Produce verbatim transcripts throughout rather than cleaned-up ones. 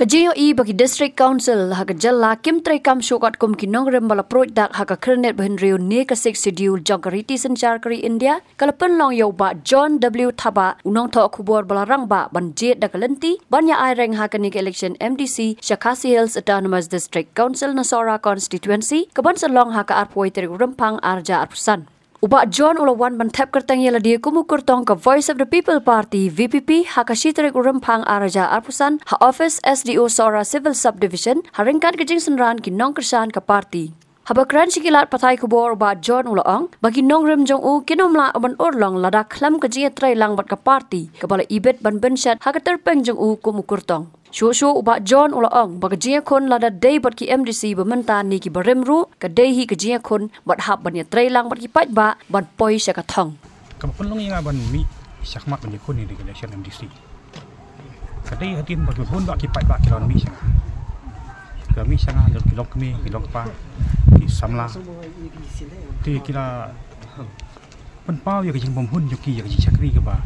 Jingïohi ba ki District Council ha ka jylla kim treikam shuh katkum ki nongrim ba la pruid dak ha ka kyrnet bahynriew ne ka Sixth Schedule jong ka riti synshar ka ri India, ka la pynlong ïa u Bah John W Thabah, u nongthoh khubor ba la rangbah ban jied da ka lynti ban ïa aireng ha kane ka election M D C sha Khasi Hills Autonomous District Council na Sohra Constituency, ka ban sa long ha ka arphew tarik u Rymphang ar hajar arphew san. U Bah John u la wan ban thep kyrteng ïa lade kum u kyrtong ka Voice of the People Party, V P P, ha ka shi tarik u Rymphang ar hajar arphew san ha office S D O Sohra Civil Subdivision, ha ryngkat ka jingsynran ki nongkyrshan ka party. Haba kren sha ki lad pathai khubor, u Bah John u la ong ba ki nongrim jong u kin ym lah ban urlong lada khlem ka jingïatreilang bad ka party kaba la ibit ban bynshet ha ka tyrpeng jong u kum u kyrtong. Shuh shuh u Bah John u la ong ba ka jingïakhun lada dei bad ki M D C ba mynta ne ki barim ruh, ka dei hi ka jingïakhun bad hap ban ïatreilang bad ki paidbah ban poi sha ka thong. Kaba pynlong ïa nga ban mih shakhmat ban ïakhun ïa ka election M D C, ka dei hadien ba ki bun bah ki paidbah ki la wan mih sha nga. Ki la mih sha nga, ki longkmie, ki longkpa, ki samla. Te ki la pynpaw ïa ka jingbymhun jong ki ïa ka jingshakri kaba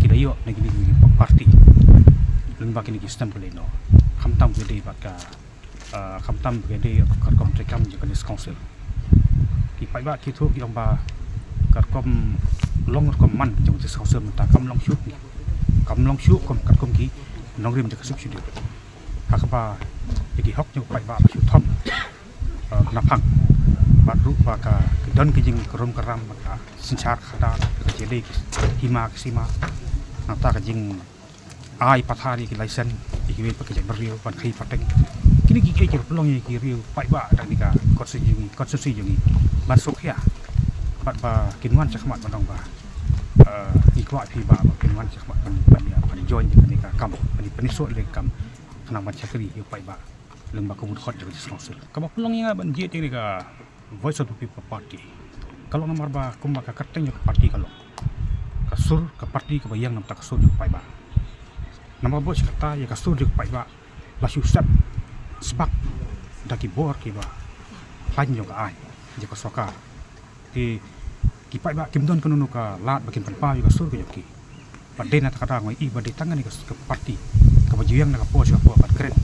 ki la ïoh na kine ki party. Lyngba kine ki snem ba la ïoh, khamtam ka dei bad ka, ah, khamtam ka dei ka rukom treikam jong ka District Council. Ki paidbah ki thuh ki ong ba ka rukom long rukom man jong ka District Council mynta kam long shuh, kam long shuh kum katkum ki nongrim jong ka Sixth Schedule. Ha kaba ïa ki hok jong ki paidbah la shu thom, eh, naphang. Bad ruh ba ka, ka don ka jingkrum kram bad ka synshar khadar, ka jyllei ki hima ki sima. Nangta ka jingai pathar ïa ki license ïa kiwei pat ki jaitbynriew ban khie pateng. Kine kiei kiei ki pynlong ïa ki riew paidbah da kane ka constituency, constituency jong ngi ban sngewkhia. Bad ba kin wan shakhmat ban ong ba, eh, ngi kwah phi ba, ba kin wan shakhmat ban, ban ïa, ban join ïa kane ka kam, ban ïa pynïasoh ïa ka kam. Khnang ban shakri ïa u paidbah lyngba ka mut hok jong ka District Council. Kaba pynlong ïa nga ban jied ïa kane ka Voice of the People Party ka long namar ba kumba ka kyrteng jong ka party ka long, ka sur ka party kaba ïeng na bynta ka sur jong u paidbah. Namar ba sha kata ïa ka sur jong u paidbah la shu sep sbak da ki bor kiba hlaiñ jong ka aiñ jong ka sorkar. Te ki paidbah kim don kano kano ka lad ba kin pynpaw ïa ka sur ka jong ki. Bad dei na kata ka daw nga ïohi ba dei tang kane ka, ka party kaba ju ïeng na ka por sha ka por ban kren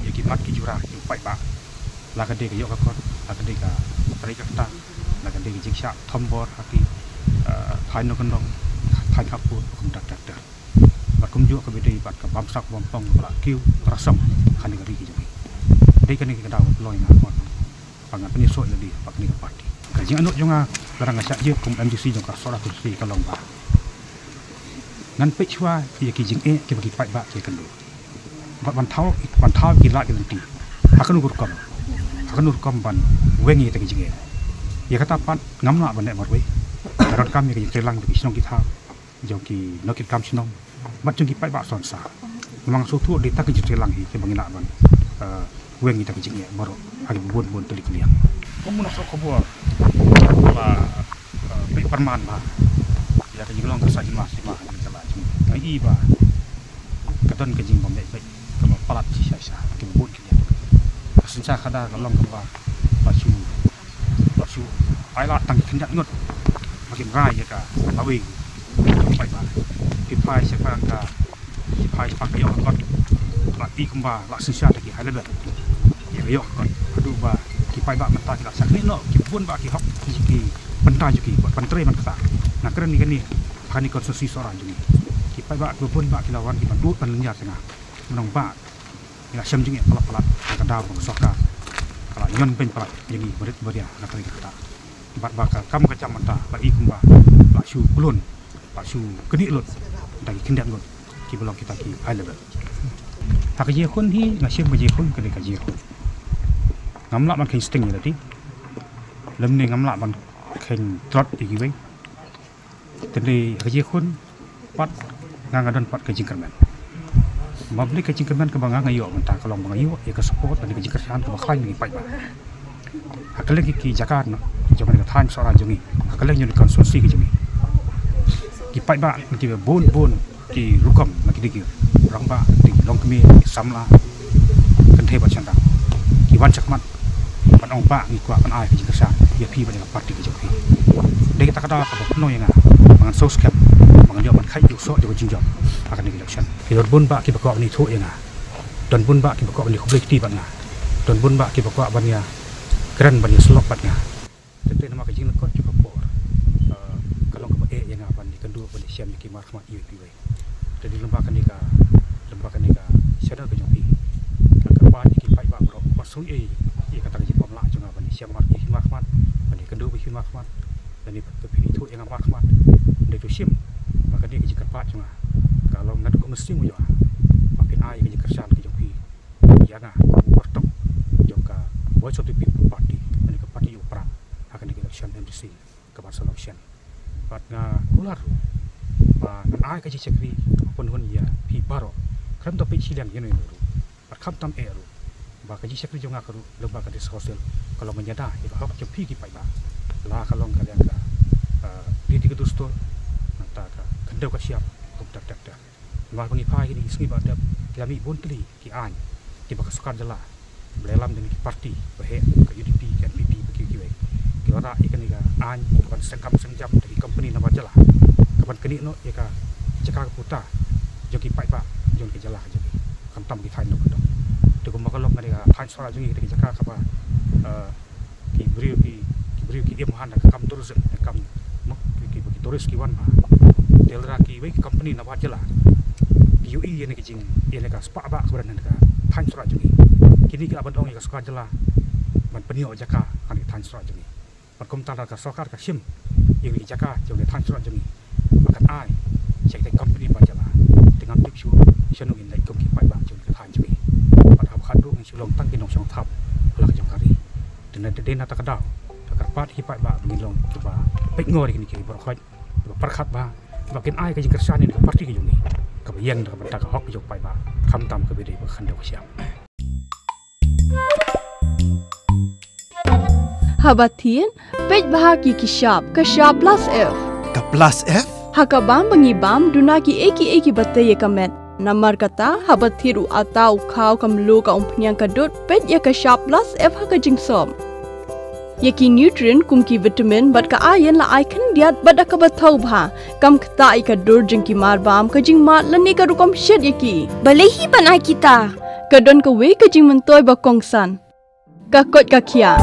ïa ki mat ki jura ki paidbah. La ka dei ka ïoh ka kot, la ka dei ka trei ka ktah, la ka dei ka jingshah thombor ha ki, eh, thaiñ nongkyndong, thaiñ khappud, kumta ter ter. Bad kumjuh kaba dei bad ka bamsap bampong kaba la kiew rasong ha kane ka ri ka jong ngi. Dei kane ka daw ba pynlong ïa nga ban, ba ngan pynïasoh ïa lade bad kane ka party. Ka jingangnud jong nga lada nga shah jied kum M D C jong ka Sohra Constituency ka long ba ngan peit shuwa ïa ki jingeh kiba ki paidbah ki ïakynduh. Bad ban thaw, ban thaw ki lad ki lynti ha kano ka rukom, ha kano ka rukom ban weng ïa kita ki jingeh. Ïa kata pat ngam lah ban leh marwei. Ka donkam ïa ka jingtreilang bad ki shnong ki thaw jong ki nongkitkam shnong bad jong ki paidbah sonsar. Namar nga sngewthuh dei tang ka jingtreilang hi kaba ngi lah ban, eh, weng ïa kita ki jingeh baroh ha kiba bun bun tylli ki liang. Kum u nongthoh khubor ba, eh, peit pyrman ba ïa ka jinglong ka sah hima sima ha ka jylla jong ngi, nga i ba ka don ka jingbym leh beit kaba palat shisha shisha ha kiba bun ki liang. Ka synshar khadar ka long kaba la shu, la shu ai lad tang ki khyndiat ngut ba kin rai ïa ka lawei jong u paidbah. Ki phai shaphang ka, ki phai shaphang ka ïoh ka kot, la i kumba la synshar da ki high level ïa ka ïoh ka kot. Haduh ba ki paidbah mynta ki la shaknieh noh ki bun bah ki hok ki, ki bynta jong ki ban trei ban ktah. Nga kren ïa kane ha kane ka constituency Sohra jong ngi. Ki paidbah ki bun bah ki la wan ki ban ud ban lynñiar sha nga ban ong ba ngi la shem jingeh palat palat na ka daw ba ka sorkar ka la ñion beiñ palat ïa ngi barit baria na ka ri ka ktah. Bad ba ka kam ka jam mynta la i kumba la shu klun, la shu knieh lut da ki khyndiat ngut kiba long kita ki high level. Ha ka jingïakhun hi nga shem ba jingïakhun ka dei ka jingïakhun. Ngam lah ban kheiñ sting ïa lade. Lymne ngam lah ban kheiñ tlot ïa kiwei. Te dei ha ka jingïakhun pat nga, nga don pat ka jingkyrmen. Ba balei ka jingkyrmen kaba nga, nga ïoh mynta ka long ba nga ïoh ïa ka support lane ka jingkyrshan kaba khlaiñ na ki paidbah ha kylleng ki, ki jaka na jong ka thaiñ Sohra jong ngi, ha kylleng jong ka constituency ka jong ngi. Ki paidbah na kiba bun bun ki rukom, na ki dei ki rangbah, ki dei ki longkmie, ki samla, kynthei bad shynrang, ki wan shakhmat ban ong ba ngi kwah ban ai ka jingkyrshan ïa phi bad ïa ka party ka jong phi. Dei kata ka daw kaba pynlong ïa nga ba ngan sngewskhem ba ngan ïoh ban kheit ïa u soh jong ka jingjop ha kane ka election. Ki don bun bah kiba kwah ban ithuh ïa nga. Don bun bah kiba kwah ban ïa khublei kti bad nga. Don bun bah kiba kwah ban ïa kren ban ïa slok bad nga. Teng teng namar ka jinglyngkot jong ka por, eh, ka long kaba eh ïa nga ban ïa kynduh ban ïa shem ïa ki markhmat iwei pa iwei. Te dei lyngba kane ka, lyngba kane ka channel ka jong phi, nga kyrpad ïa ki paidbah baroh ban sngewthuh ïa kata ka jingbym lah jong nga ban ïa shem mar, ïa ki markhmat, ban ïa kynduh ïa ki markhmat. Lane ba phin ithuh ïa nga markhmat. Dei to shim ba kane ka jingkyrpad jong nga ka long naduh ka mynsiem jong nga ba phin ai ïa ka jingkyrshan ka jong phi ïa nga kum u kyrtong jong ka Voice of the People Party, lane ka party u Prah, ha kane ka election M D C kaban sa long shen. Bad nga kular ruh ba ngan ai ka jingshakri pynhun ïa phi baroh, khlem da peit shiliang ïano ïano ruh. Bad khamtam eh ruh ba ka jingshakri jong nga ka ruh lyngba ka District Council ka long ban ïada ïa ka hok jong phi ki paidbah, la ka long ka liang ka, eh, riti ka dustur, nangta ka khyndew ka shyiap, kumta ter ter. Namar ba ngi phai kine ki sngi ba dep, ki la mih bun tylli ki aiñ kiba ka sorkar jylla, ba la ïalam da ki party ba heh, ka U D P, ka N P P, ba kiwei kiwei, ki la rah ïa kane ka aiñ kaban seng kam seng jam da ki company nabar jylla, kaban knieh noh ïa ka jaka ka puta jong ki paidbah jong ka jylla ka jong ngi, khamtam ki thaiñ dong dong. Te kumba ka long kane ka thaiñ Sohra jong ngi, kata ka jaka kaba, eh, ki briew ki, ki briew ki im ha kane ka kam tourism, ka kam, mo, ki, ki, ki tourist ki wan bha. Te lada kiwei ki company nabar jylla ki ïohi ïa kane ka jing, ïa kane ka spah bah kaba don ha kane ka thaiñ Sohra jong ngi, kine ki lah ban ong ïa ka sorkar jylla ban pynïoh jaka ha kane ka thaiñ Sohra jong ngi. Bad kumta lada ka sorkar ka shim ïa kane ka jaka jong kane ka thaiñ Sohra jong ngi ba kan ai sha kita ki company nabar jylla, te ngam tip shuh shano ngin leit kum ki paidbah jong kane ka thaiñ jong ngi. Bad haba khatduh ngin shu long tang ki nongshong thap ha la ka jong ka ri. Te na, te dei na kata ka daw, nga kyrpad ïa ki paidbah ba ngin long kiba peit ngor ïa kine ki briew khoit, kiba pyrkhat bha, ba kin ai ka jingkyrshan ïa ka party ka jong ngi kaba ïeng da ka bynta ka hok ka jong u paidbah, khamtam kaba dei ba khyndew ka shyiap. Haba thied, peit bha ïa ki shap, ka shap plus F. Ka plus F? Ha ka bam ba ngi bam, duna kiei kiei kiba tei ïa ka met. Namar kata, haba thied u atta, u khaw, ka mluh, ka umphniang, ka dud, peit ïa ka shap plus F ha ka jingsop. Ïa ki nutrient kum ki vitamin bad ka iron la ai khyndiat bad da kaba thaw bha. Kam ktah ïa ka dur jong ki marbam, ka jingmad lane ka rukom shet ïa ki. Balei hi ban ai kita? Ka don kawei ka jingmyntoi ba kongsan. Ka koit ka khiah.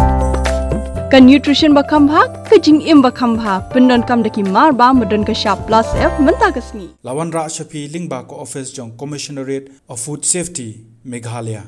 Ka nutrition ba kham bha, ka jingim ba kham bha. Pyndonkam da ki marbam ba don ka shap plus F mynta ka sngi. La wanrah sha phi lyngba ka office jong Commissionerate of Food Safety, Meghalaya.